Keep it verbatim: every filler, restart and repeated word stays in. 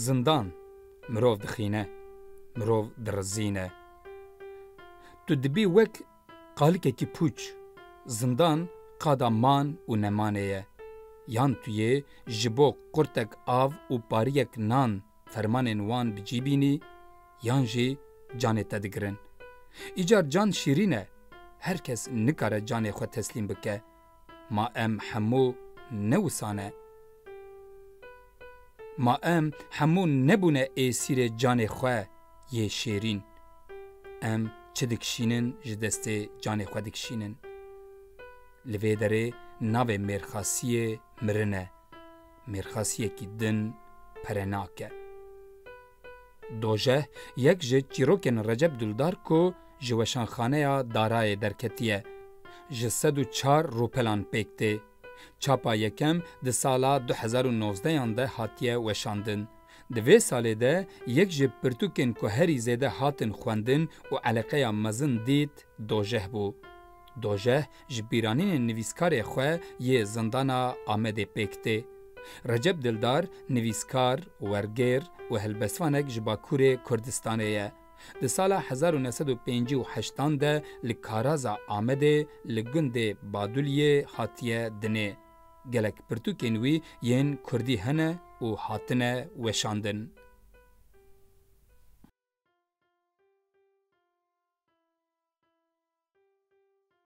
Zindan mirov dixîne, mirov dirizîne. Tu dibî wek qalikekî pûç. Zindan qada man û nemanê ye. Yan tu yê ji bo qurtek av û pariyek nan fermanên wan bi cî bînî, yan jî canê te digirin. Îcar can şîrîn e, her kes nikare canê xwe teslîm bike. Ma em hemû ne wisa ne? Ma em hemû nebûne êsîrê canê xwe yê şêrîn? Em çi dikişînin, ji destê canê xwe dikişînin. Li vê derê navê mêrxasiyê mirin e. Mêrxasiyekî din pere nake. Dojeh yek ji çîrokên Recep Dildar ku ji weşanxaneya Darayê derketiye, ji sed û çar rûpelan pêk tê. Çapa yekem di sala du hezar û nozdehan de hatiye weşandin. Di vê salê de yek ji pirtûkên ku herî zêde hatin xwendin û eleqeya mezin dît, Dojeh bû. Dojeh ji bîranînên nivîskarê xwe yê Zindana Amedê pêk tê. Recep Dildar nivîskar, wergêr û helbestvanek ji Bakurê Kurdistanê ye. Di sala hezar û neh sed û pêncî û heştan de li Karaza Amedê li gundê Baduliyê hatiye dinê. Gelek pirtûkên wî yên kurdî hene û hatine weşandin.